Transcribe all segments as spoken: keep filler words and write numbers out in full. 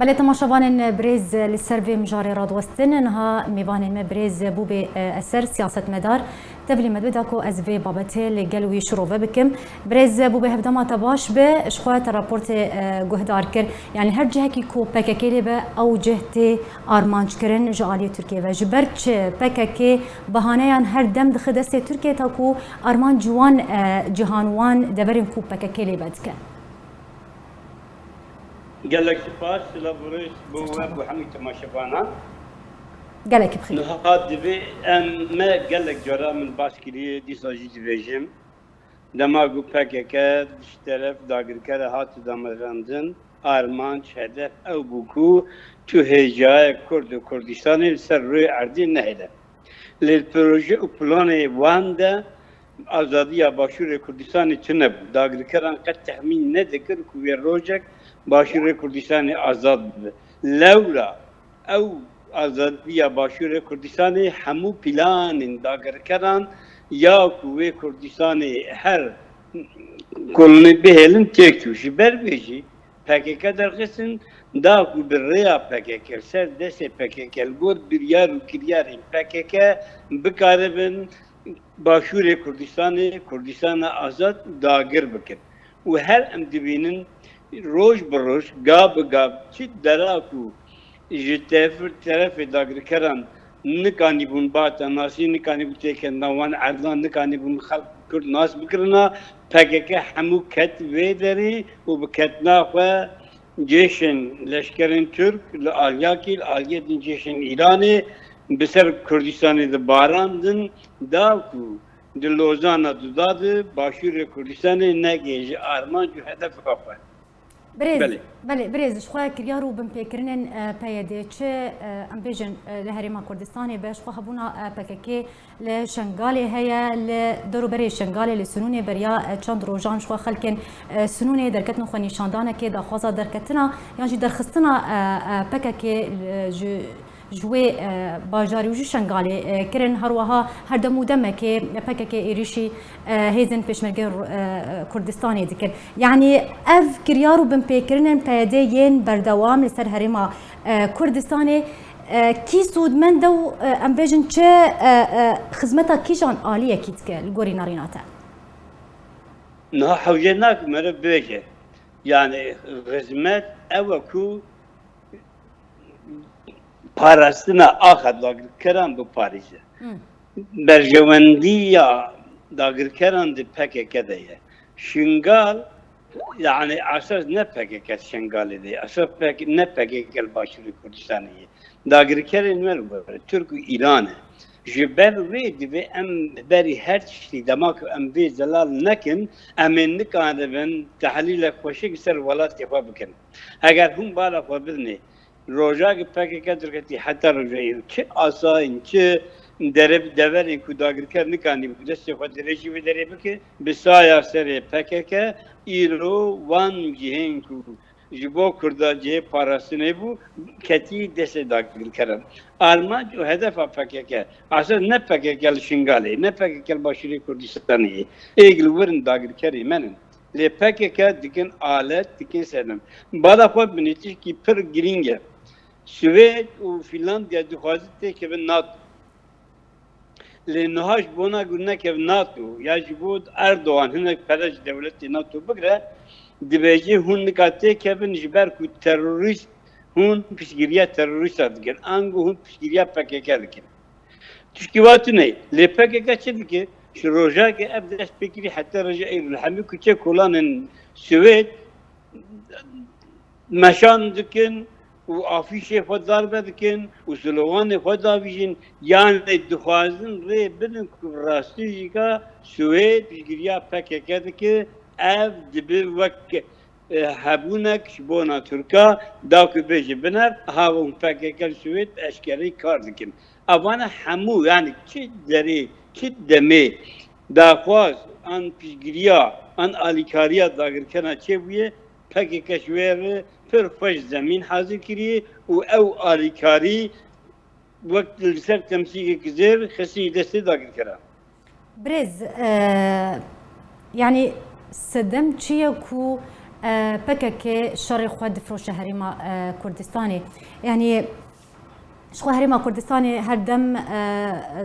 Belê temaşevanên birêz, li ser vê mijarê radiwestin, niha mêvanê me birêz Bûbê, e, Eser, siyasetmedar, tevlî me dibe da ku ez vê babetê li gel wî şirove bikim. Birêz Bûbê, hevdema te baş be, ji xwe te raportê, e, guhdar kir. Yanî her cihekî ku P K K lê be, ew cih tê armanc kirin ji aliyê Tirkiyê ve. Ji ber çi P K K bahaneyan her dem dixe destê Tirkiyê ta ku armanc wan, e, cihan wan deverên ku P K K lê be dike? Gelek spas, silav û rêz bo we, bo hemî temaşevanan. Gelekî bi xêr. Niha divê em, me gelek cara min bas kiriye, dîsa jî dibêjim. Dema ku P K K ji teref dagirkere hate damehrandin, armanc, hedef ew bû ku tu hêjayek Kurd û Kurdistanê li ser rûyê erdê nehêle. Lê li proje û planê wan de azadiya Başûrê Kurdistanê tune bû. Dagirkeran qet texmîn nedikir ku wê rojek Başûrê Kurdistanê azad bibe. Lewra ew azadiya Başûrê Kurdistanê hemû planên dagirkeran ya ku wê Kurdistanê her kolonî bihêlin têk çû. Ji ber vê jî P K K derxistin, da ku bi rêya P K K, li ser destê P K K, li gor biryar û kiryarên P K K bikaribin Başûrê Kurdistanê, Kurdistana azad dagir bikin. Û her em dibînin roj bi roj, gav bi gav, çi dera ku ji tef-, terefê dagirkeran nikanîbûn bata nasî, nikanîbû têkevna wan erdan, nikanîbûn xelk Kurd nas bikirina, P K K hemû ket vê derê û bi ketina xwe cêşên leşkerên Tirk li aliyakî, li aliyê din cêşên Îranê bi ser Kurdistanê dibarandin, da ku di Lozana duda di Başûrê Kurdistanê negihêje armanc û hedefa xwe. Birêz, Belê. belê, birêz, ji xwe kiryar û binpêkirinên, e, P Y D çi, e, em bêjin, e, li Herêma Kurdistanê be, ji xwe hebûna, e, P K K li Şengalê heye, li dorûberê Şengalê, li Sinûnê beriya, e, çend rojan ji xwe xelkên, e, Sinûnê derketin xwe nîşandanekê daxwaza derketina yan jî derxistina, e, e, P K K, e, ji, ji wê, e, bajarî û ji Şengalê, e, kirin. Her wiha her dem û demekê P K K êrîşî, e, hêzên Pêşmergê, e, Kurdistanê dikin. Yanî ev kiryar û binpêkirinên P Y D yên berdewam li ser Herêma, e, Kurdistanê, e, kî sûdmend e û, e, em bêjin çi, e, e, xizmeta kîjan aliyekî dike li gorî nerîna te? Niha hewce nake meriv bibêje. Yani xizmet ew e ku parastina axa dagirkeran biparêze. Hmm. Berjewendiya dagirkeran di P K K de ye. Şingal, yani esas ne P K K Şingalê de ye. Esas P K K, ne P K K li Başûrê Kurdistanê ye. Dagirkerên me li gorî Tirk û Îran e. Ji ber wê divê em berî her tiştî dema ku em vê zelal nekin, em ê nikaribin tehlîlek xweşik ser welatê xwe bikin. Eger hûn bala xwe bidinê, roja ku P K K derketî heta roja îro, çi asayîn, çi dere-, deverên ku dagirker nikanîbû destê xwe dirêjî vê derê bike, bi saya serê P K K îro wan cihên ku ji bo Kurda cihê parastinê bû, ketî destê dagirkeran. Armanc û hedefa P K K, esas ne P K K li Şingalê, ne P K K li Başûrê Kurdistanê ye. Êk li wir in dagirkerê me ne. Lê P K K dikin alet, dikin sedem. Bala xwe binê tişkî pir girîng e. Swêd û Fînlandya dixwazin têkevin NATO. Lê niha ji bona ku nekevin NATO ya ji bo Erdogan hinek pere ji dewletê NATO bigire, dibêje hûn nika têkevin ji ber ku terorîst, hûn piştgiriya terorîsta dikin. Ango hûn piştgiriya P K K dikin. Tişkî wa tune ye. Lê P K K çi dike? Ji roja ku ev dest pê kirî heta roja îro li hemî kuçe kolanên Swêd meşan dikin û afîşê xwe darbe dikin û sloganê xwe davîjin, yanê dixwazin rê bidin ku bi rastî jî ka Swêd piştgiriya P K K dike, ev dibe wek, e, hebûnek ji bona Tirka, da ku bêje biner, ha hûn P K K li Swêd eşkerî kar dikin. Evane hemû, yani çi derê, çi demê daxwaz an piştgiriya, an alîkariya dagirkena çêbûye, P K K ji wê re pir xweş zemîn hazir kiriye û ew alîkarî wek li ser temsîlek zêr xistî destê dagirkeran. Birêz, e, yanî sedem çi ye ku, E, P K K şerê xwe difroşe herêma, e, Kurdistanê. Yanî, ji xwe herêma Kurdistanê her dem, e,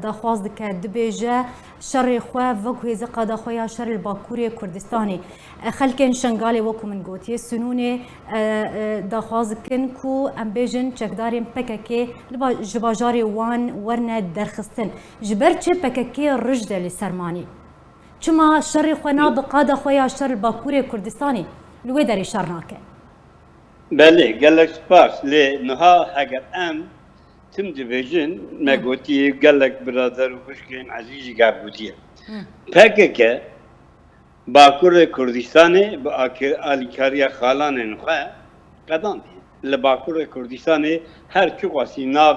daxwaz dike, dibêje şerê xwe wek hêze qada xwe ya şer li Bakurê Kurdistanê. E, xelkên Şengalê, wekû min gotiye, Sinûnê, e, e, daxwaz dikin ku em bêjin çekdarên P K K li ba-, ji bajarê wan werne derxistin. Ji ber çi P K K rij de li ser manî? Çima şerê xwe nabe qada xwe ya şer li Bakurê Kurdistanê? Li wê derê şer nake. Belê, gelek spas. Lê niha heger em tim dibêjin, me Hı. gotiye, gelek birader û xwişkên ezîz jî gel gotiye. Hı. P K K Bakurê Kurdistanê bi ake-, alîkariya xalanên xwe qedandî. Li Bakurê Kurdistanê her çiqasî nav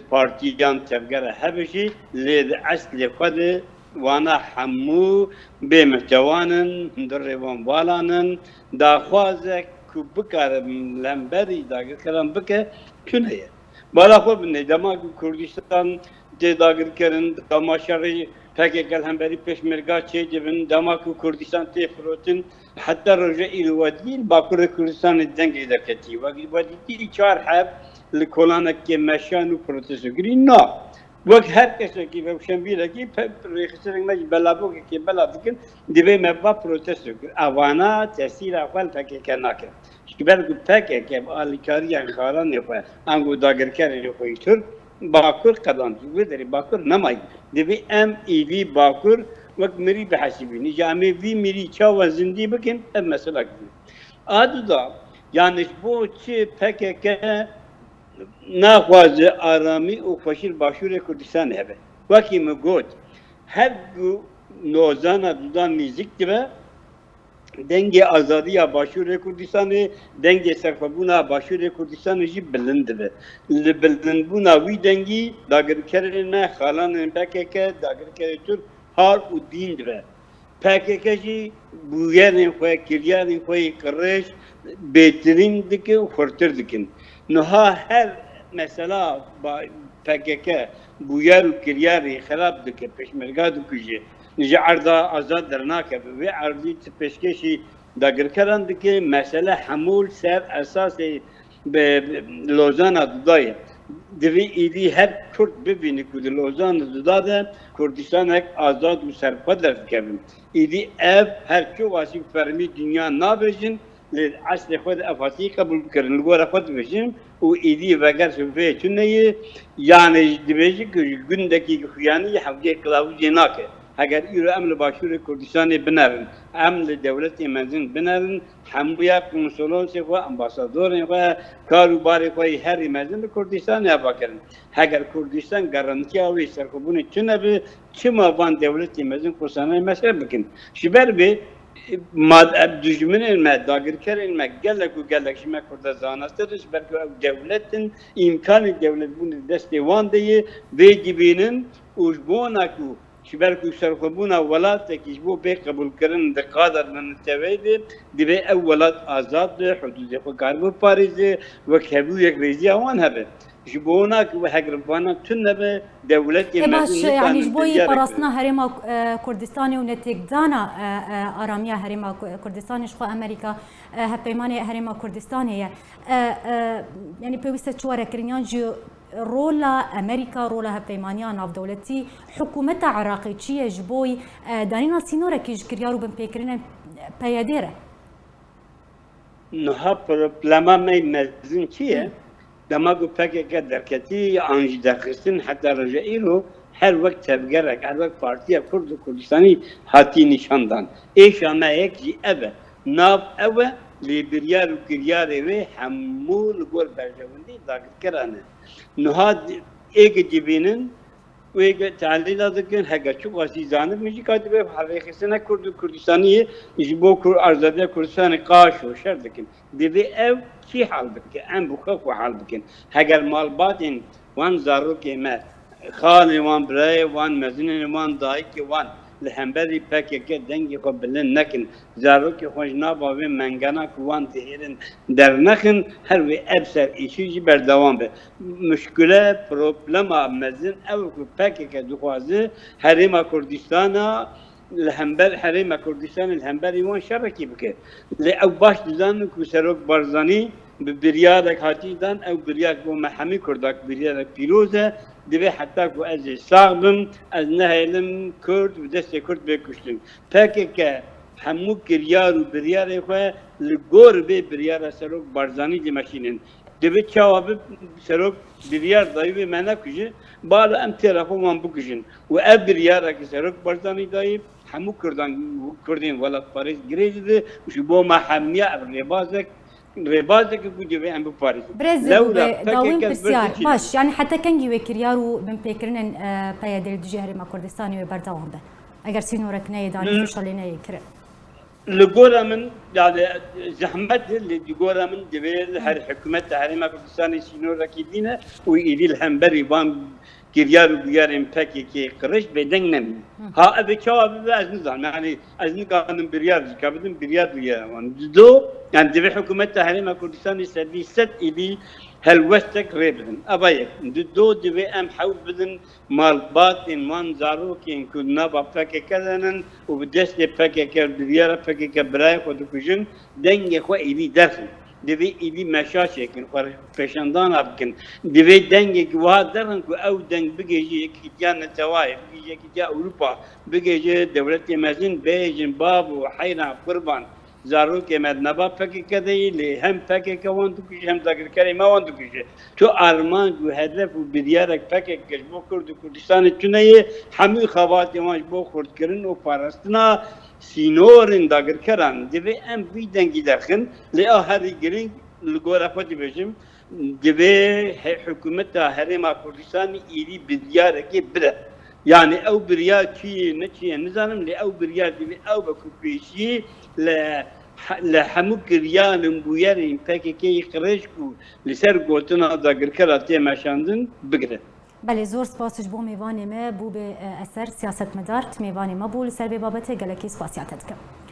partiyan tevgera hebe jî, lê di eslê xwe de wana hemû bêmitewan in, hundirê wan balan in, daxwazek ku bikare li hemberî dagirkeran bike, tune ye. Bala xwe binê, dema ku Kurdistan tê dagirkirin, dema şerê P K K li hemberî Pêşmerga çêdibin, dema ku Kurdistan tê firotin, heta roja îro we dî li Bakurê Kurdistanê dengê derketî. We, we dîtî çar heb li kolanekê meşan û protesto kirî? Na. Wek her kesekî, rewşenbîrekî, pe-, rêxistinek me jî belavokekê belav dikin, divê me va protesto kir. Evana tesîra xwe li P K K nakin. Ji ber ku P K K bi alîkariya xalanê xwe, ango dagirkerên xwe yî Tirk, Bakur qedandî. Wê derê Bakur nemayî. Divê em êdî Bakur wek mirî bihesibînin. Ji em ê vî mirî çawa zindî bikin, ev meselek bû. A du da, yani ji bo çi P K K naxwaze aramî û xweşî li Başûrê Kurdistanê hebe? Wekî min got, her ku Lozana Duda nîzik dibe, dengê azadiya Başûrê Kurdistanê, dengê serxwebûna Başûrê Kurdistanê jî bilind dibe. Li bilindbûna wî dengî dagirkerên me, xalanên P K K, dagirkerê Tirk har û dîn dibe. P K K jî bûyerên xwe, kiryarên xwe yê qirêj bêtirîn dike û xurtir dikin. Niha her mesela ba-, P K K bûyer û kiryarê xerab dike, pêşmerga dikuje, ji erda azad dernakeve. Vê erdî ti pêşkêşî dagirkeran dike, mesele hemû li ser esasê bi Lozana Duda ye. Divê êdî her Kurd bibîne ku di Lozana Duda de Kurdistanek azad û serxwe derdikevin. Êdî ev her çiqasî fermî dinya nabêjin, lê eslê xwe de ev hatiye qebûl kirin. Li gora xwe dibêjin û êdî veger ji vê tune ye, yanî dibêjin ku ji gundekî xuyanî hewcê qilavûzê nake. Heger îro em li Başûrê Kurdistanê binerin, em li dewletê mezin binerin, hemûya konsolosê xwe, ambasadorên xwe, kar û barê xwe yê herî mezin li Kurdistanê heva kirin. Heger Kurdistan garantiya wê serxwebûnê tune be, çima van dewletê mezin Kurdistanê mesref bikin? Ji ber vê, ma-, ev dijminên me, dagirkerên me, gelek û gelek ji me Kurda zanaste dibin, ji ber ku ew dewlet in, îmkanê dewletbûnê di destê wan de ye, vê dibînin û ji bona ku Ji ber ku serxwebûna welatekî ji bo bê qebûlkirin di qada neteweyî de, divê ew welat azad be, hudûdê xwe kar biparêze, wek hebû yekrêziya wan hebe. Ji bo wina ku heger vana tune be, dewletê Ê baş, mezin yanî ji nikarî bo yî biryarek parastina bide. Herêma, e, Kurdistanê û netêkdana, e, e, aramiya Herêma Ku-, Kurdistanê ji xwe Amerîka, e, hevpeymanê Herêma Kurdistanê ye. E, e, yanî pêwîst e çi were kirin, yan jî rola Amerîka, rola Hevpeymaniya Navdewletî, hikûmeta Iraqê çi ye ji bo, e, danîna sînorekî ji kiryar û binpêkirinên P Y D re? Niha problema me mezin çi ye? Hı. Dema ku P K K derketî an jî derxistin heta roja îro her wek tevgerek, her wek partiya Kurd û Kurdistanî hatî nîşandan. Êşa me yek jî ev e. Nav ew e, lê biryar û kiryarê wê hemû li gor berjewendî dagirkeran e. Niha di-, êk dibînin û êk tehlîla dikin, heke çiqasî zanibin jî ka dibe rêxistina Kurd û Kurdistaniyê ji bo Kur-, azadiya Kurdistanê qaş û şer dikin. Divê ew kî hal bike? Em bi xwe xwe hal bikin. Heger malbatên wan, zarokê me, xalên wan, birayê wan, mezinên wan, dayikê wan li hemberî P K K dengê xwe bilind nekin, zarokê xwe ji nava vê mengena ku wan dihêlin dernexin, her wê ev ser îşî jî berdewam be. Muşkile, problema mezin ew e ku P K K dixwaze Herêma Kurdistana li hember Herêma Kurdistanê, li hemberî wan şerekî bike. Lê ew baş dizanin ku Serok Barzanî bi biryarek hatî dan, ew biryar bo me hemî Kurdak biryarek pîroz e, divê heta ku ez ê sax bim, ez nehêlim Kurd bi destê Kurd bê kuştin. P K K hemû kiryar û biryarê xwe li gor vê biryara Serok Barzanî dimeşînin. Divê çawa bi Serok biryar dayî wê me nekuje, bala em têra xwe wan bikujin. Û ev biryara ki Serok Barzanî dayî, hemû Kurdan, Kurdên welatparêz girê dide û ji bo me hemiya ev rêbazek, rêbazek ku divê em biparêzin. Birêz Lewra Dawîn P K K pisyar. Baş, yani heta kengî wê kiryar û binpêkirinên, e, P Y D li dijî Herêma Kurdistanê wê berdewam be? Eger sînorek neyê danî, Hı. fişalê neyê kirin. Li gora min, yani, zehmet e, lê di gora min divê li her hikûmeta Herêma Kurdistanê sînorekî bîne û êdî li hemberî van kiryar û bûyerên P K K qirêj bêdeng nemîne. Hı. Ha, ev ê çawa bibe ez nizanim. Yani, ez nikarim biryar jî ka bidim, biryar bûyera wan. Di do, yani, divê hikûmeta Herêma Kurdistanê sedî sed êdî helwestek rê bidin. Eva yek. Di do divê em hewl bidin malbatên wan zarokên ku nava P K K de nin û bi destê P K K, bi biryara P K K birayê xwe dikujin, dengê xwe êdî derxin. Divê êdî meşa çêkin, xwe pêşandana bikin. Divê dengek wiha derxin ku ew deng bigihêje yekîtiya netewayê, bigihêje yekîtiya Ewropa, bigihêje dewletê mezin, bêjin bavo, heyran, qurban. Zarokê me di nava P K K de yê, lê hem P K K wan dikuje, hem dagirkerê me wan dikuje. Tu armanc û hedef û biryarek P K K ji bo Kurd û Kurdistanê tune ye, hemû xebatên wan ji bo xurtkirin û parastina sînorên dagirkeran. Divê em vî dengî derxin, lê a herî girîng li gora xwe dibêjim, divê he-, hikûmeta Herêma Kurdistanê êdî biryarekê bide. Yani ew biryar çi ye, ne çi ye nizanim, lê ew biryar divê ew be ku pêşiyê li he-, li hemû kiryanên bûyerên P K K yê qirêj ku li ser gotina dagirkera tê meşandin bigire. Belê, zor spas ji bo mêvanê me bû bê, e, Eser, siyasetmedar, tu mêvanê me bû, li ser vê babetê gelekî spasiya te dikim.